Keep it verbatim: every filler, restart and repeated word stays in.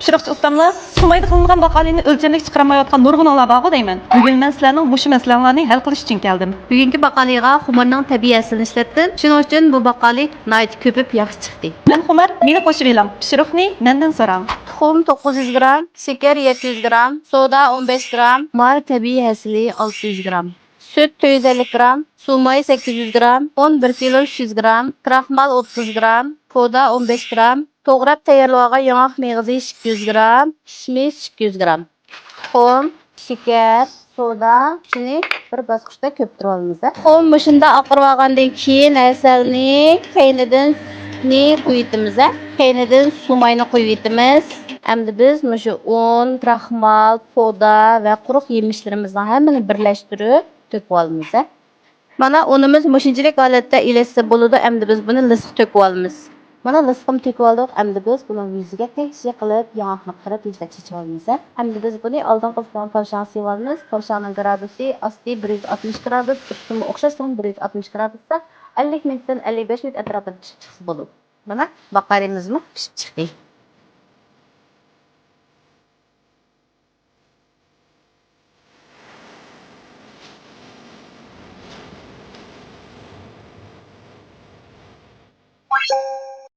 پىشۇرۇقچى ئۇستاملار، سۇمايدا قىلىنغان باقالىنى ئۆلچەملىك چىقىرالمايۋاتقان نۇرغۇنلار بارغۇ دەيمەن. بۈگۈن مەن سىلەرنىڭ مۇشۇ مەسىلەڭلارنى ھەل قىلىش ئۈچۈن كەلدىم. بۈگۈنكى باقالىغا خۇمارنىڭ تەبىئىي ھەسىلىنى ئىشلەتتىم. شۇنىڭ ئۈچۈن بۇ باقالى ناھايىتى كۆپۈپ ياخشى چىقتى. مەن خۇمار، مېنى قوشۇۋېلىڭ. پىشۇرۇقنى مەندىن سوراڭ. تۇخۇم توققۇز يۈز گرام، شېكەر يەتتە يۈز گرام، سودا ئون بەش گرام، خۇمار تەبىئىي ھەسىلى ئالتە يۈز گرام، سۈت تۆت يۈز ئەللىك گرام، سۇماي سەككىز يۈز گرام، ئۇن بىر كىلو ئۈچ يۈز گرام، كراخمال ئوتتۇز گرام، سودا ئون بەش گرام، توغراپ تەييارلىۋالغان ياڭاق مېغىزى ئىككى يۈز گرام، كىشمىش ئىككى يۈز گرام، تۇخۇم، شېكەر، سودا، شۇنى بىر باسقۇچتا كۆپتۈرۈۋالىمىز. تۇخۇم مۇشۇنداق ئاقىرىۋالغاندىن كېيىن ھەسەلنى كەينىدىن سۈتنى قۇيۇۋېتىمىز. كەينىدىن سۇماينى قۇيۇۋېتىمىز. ئەمدى بىز مۇشۇ ئۇن، كراخمال، سودا ۋە قۇرۇق يېمىشلىرىمىزنىڭ ھەممىنى بىرلەشتۈرۈپ تۆكۈۋالىمىز. مانا ئۇنىمىز مۇشۇنچىلىك ھالەتتە ئېلىشسا بولىدۇ. ئەمدى بىز بۇنى لىسقا تۆكۈۋالىمىز. مانا لىسقىمۇ تۆكۈۋالدۇق. ئەمدى بىز بۇنىڭ يۈزىگە تەكشى قىلىپ ياڭاقنى قىرىپ يۈزىگە چېچىۋالىمىز. ئەمدى بىز بۇنى ئالدىنقى قىلغان پاشاڭ سېۋىۋالىمىز. پاشاڭنىڭ گرادۇسى ئاستى بىر يۈز ئاتمىش گرادۇس، ئۈستىمۇ ئوخشاشلا بىر يۈز ئاتمىش گرادۇستا ئەللىك مىنۇتتىن ئەللىك بەش مىنۇت ئەتراپىدا پىشىپ چىقسا بولىدۇ. مانا باقالىمىزمۇ پىشىپ چىقتى.